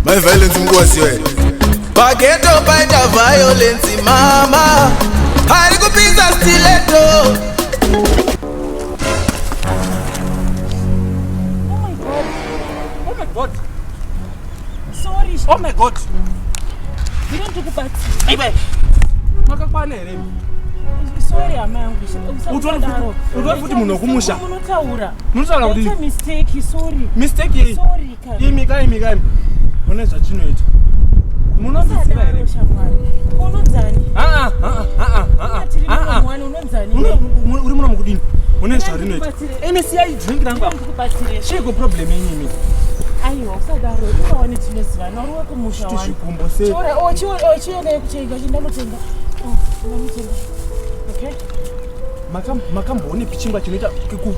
My violence mukuwaziva here? Pageto paita violence mama, ari kupisa stiletto. Oh my God. Oh my God. Sorry. Oh my God. Ndino ndikubatsira. Iwe. Makakwana here imi? Sorry hama yangu. Utori futi munhu wekumusha. Munotaura. Munotaura kuti Ndaita mistake, sorry. Mistake iyi. Sorry ka. Imi ka imi ka imi. Mune zvachinoita. Munondiziva here? Usadaro shamwari. Unonzani? Ah ah ah ah ah. Tiri Ah ah. mwana unonzani? Uri muno mukudini? Mune zvarinoita. Ndikubatsire. Imi siyai drink rangu apa. Ndikubatsire. Chiiko problem yenyu imi? Aiwa usadaro. Ukawane tinozivana uri wekumusha Chiti wani. zvikumbo sei? Chiora, oh, chiora, oh, chiendai kuchenga, chindamutenga. Oh, ndamutenga. Okay. Makamboonepi chingwa chinoita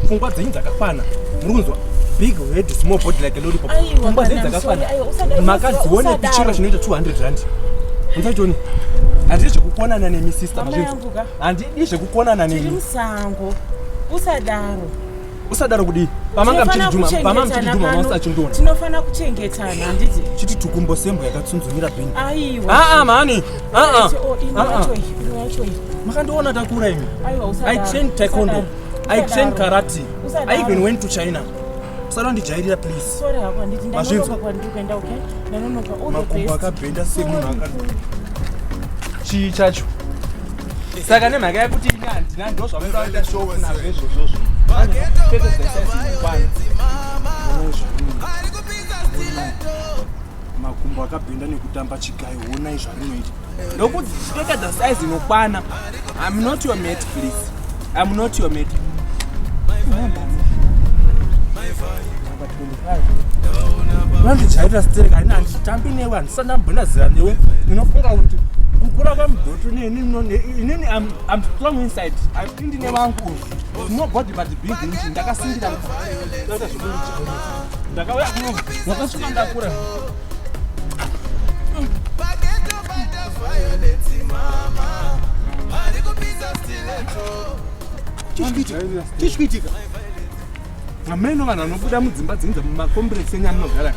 pfungwa dzenyu dzakakwana? Muri kunzwa? Big head, small body like a lollipop. Aiwa, Pfungwa dzenyu kana, dzakakwana. sorry, aiwa, usadaro, Makadzionepi usadaro. chingwa chinoita 200 rand? Musachioni? Handidi zvekukonana nemi sister. Mama Mazvinzwa? yangu ka. Handidi zvekukonana Tiri nemi. musango. Usadaro. Usadaro kudii? Pamanga Tinofana muchidhuma, pamanga kuchengetana muchidhuma pano. mausachondiona. Tinofana kuchengetana, handiti? Chiti tukumbo sembo yakatsunzumira bhini. Aiwa. Ah ah mani. Ah ah. Oh, ino Ah, ah. yacho iyi, ino yacho iyi. Makandiona takura imi. Aiwa, usadaro. I trained taekwondo. Usadaro. I trained Usadaro. karate. Usadaro. I even went to China. Usanondijairira please. Sorry hako, handiti Mazvinzwa. ndanonoka kwandiri kuenda, okay? Ndanonoka. All the Makumbo best. akabhenda semunhu Sorry, aka sorry. Chii chacho? Saka nemhaka yekuti ini handina ndo zvavanoda kuita show nazvo izvozvozvo. Pageto Pfeka paita dzesize inokwana. violence mama, ari kupisa stiletto. Makumbo akabhenda nekutamba chigayo, honai zvarinoita. Ndokudzipfeka dzasize inokwana. I'm not your mate please. I'm not your mate. Vandijairira sterek, haina handitambi newe, handisati ndambona zera newe. Ndinofunga kuti kukura kwemudhoto inini I'm strong inside. Indine vangu small body but big engine. Ndakasingira kuita zvekujairira. Ndakauya kuno ndakasvika ndakura. Pageto paita violence mama, ari kupisa stiletto. Chichikuitika. Hameno vanhu vanobuda mudzimba dzinza mumakombirekisi enyu amunogara.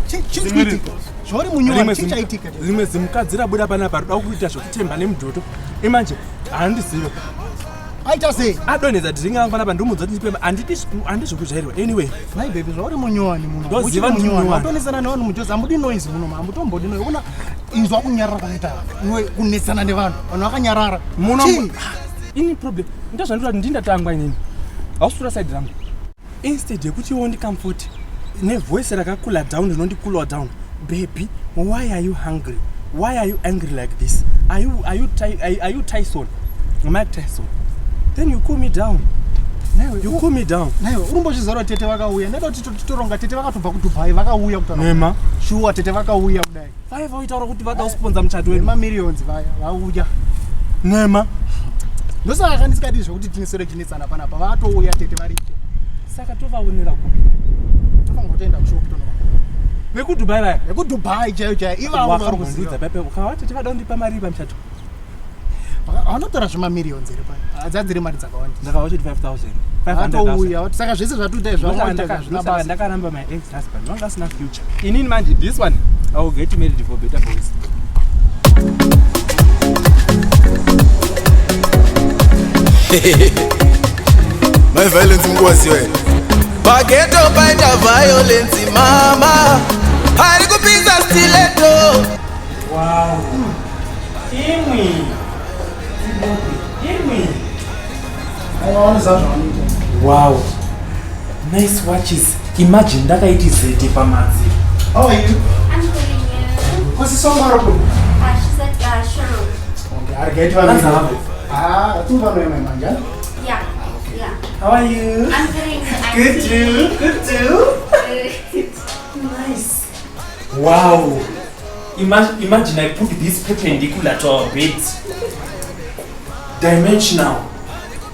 Chichikuitika. Zvauri munyowani chichaitika. Rimwe zimukadzi rabuda panapa roda kuita zvekutemba nemudhoto. Imanje handizive. Aita sei? Adonhedza dhiringi rangu panapa ndomudza kuti ndipe handidi handi zvekujairwa anyway. Mai baby zvauri munyowani muno. Ndoziva Uchiri kuti munyowani. munyowani. Watonesana nevanhu mujozi hamudi noise muno. Hamutombodi noise. Una inzwa kunyarara kwakaita iwe kunetsana nevanhu. Vanhu vakanyarara. Muno Chii? Ini problem ndozvandinoda kuti ndindatangwa inini. Hausura side rangu. Instead yekuti iwe undicomfort nevoice rakakula down rinondikula down. Baby, why are you hungry? Why are you angry like this? Are you Tyson? Mike Tyson. Then you cool me down. You cool me down. Naiwe urumbozviziva kuti tete vakauya. Ndaida kuti titoronga tete vakatobva kuDubai vakauya kutaura. Nema. Shuwa tete vakauya kudai. Vaiva vaitaura kuti vada kusponza muchato wedu. Nemamillions vaya vauya. Nema. Ndosaka kandisikadi zvekuti tinesere chinetsana panapa. Vatouya tete varipo. Saka tovaonera kupi? Tofanira kutoenda kushop tonova. VekuDubai vaya. VekuDubai chaiyo chaiyo ivavo vari Wakambondiudza kuziva. pepe ukavati tete vada kundipa mari pamuchato. Vanotora zvemamillions here paya. Hadzadziri mari dzakawanda. Ndakavati 5000. 500,000. Vatouya. Saka zvese zvatuita izvi vakaita hazvina Ndosaka basa. ndakaramba my ex husband vanga asina future. Inini manje this one I will get married for better boys. My violence mukuwaziva here? Pageto paita violence mama, ari kupisa stiletto. Wow. Imwi. Imwi. Aiwa vanoziva zvavanoita. Wow. Nice watches. Imagine ndakaiti zete pamadziro. How are you? I'm calling you. Kusisongaro kuno. She's at showroom. Okay, arigeti vamwe. Anzavo. Ah, atumvano manje. Yeah. Yeah. How are you? I'm calling you. I'm Good too. Good too. Good. Nice. Wow. Imagine I put this perpendicular to our bed. Dimensional.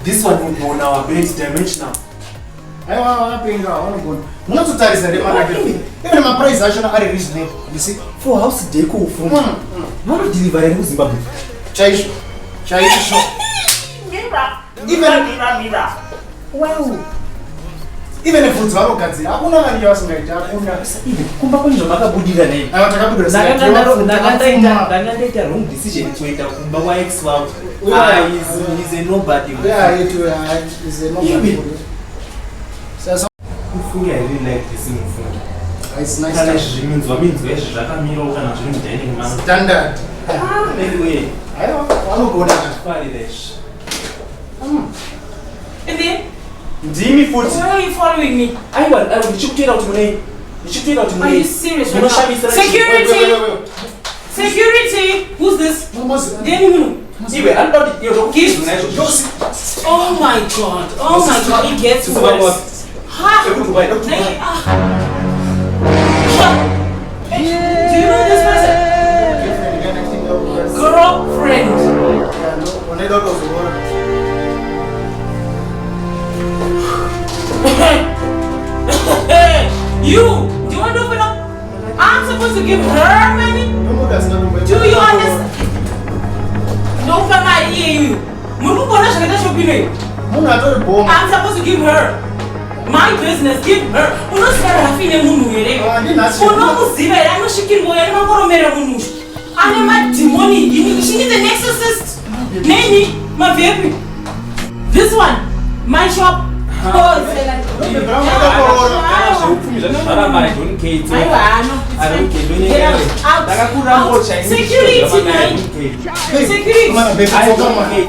This one would be on our bed, dimensional. Aiwa vakapenga vanogona. Munatsotarisa remanake. Even maprice acho ari reasonable. You see? For house deco ufunga. Vanodeliver here kuZimbabwe. Chaizvo. Chaizvo. Even Wow. Even bvudzi vanogadzira, hakuna vanenge vasingaiti, hakuna. Kumba kwenyu zvamakabudira nei? Aiwa, takabudira sei? Ndanga ndaita wrong decision kuenda kumba kwaex wangu. Yeah. Ah, he's a nobody. Yeah, it is a nobody. Iwe. Sasa Mufunge, I really like this mufunge. it's nice. Kana zviminzwa minzwa izvi zvakamirawo kana zviri mudining mangu. Standard. Anyway, Aiwa, vanogona. farira izvi. And then, Ndimi futi. why are you following me? Aiwa, aiwa, ndichikuteera kuti munei. Ndichikuteera kuti Are munei. you serious right now? Munoshamisira. Security! Wait, wait, wait, wait. Security! Who's this? Momozi. Ndeni munhu. Iwe, anoda kuti iwe Gift. zvokuzvona izvozvo. Oh my God. Oh my God. It gets Sisi vangu worse. Ha! Ekudubai, ekuDubai. Nay, ah. Ha. Do you know this person? Girlfriend. Unoida kutozoona. You! Do you want to open up? I'm supposed to give her money? Ndomuda asina kumboita. Do you understand? Ndokupa mari iyeyu. Muri kuona zvakaita shopping iyi? Munhu atori bhoma. I'm supposed to give her my business. Give her. Unoziva Rafi nemunhu here? Ah, ndinhasi. Unomuziva here? Anosvikirwa uyo ane makoromera munhu uyu. Ane madhimoni. She needs an exorcist. Neni, mabvepi. This one, my shop. Oh, it's like Kana zveupfumi zvacho zvaramba, I don't care. It's okay. Aiwa, no, it's I don't fine. care. Don't Get out. care. Out. Ndakakura Out. ngocha ini Security, ndichidya man. I don't care. Security. Mana, baby, I tsoka don't mwana. care.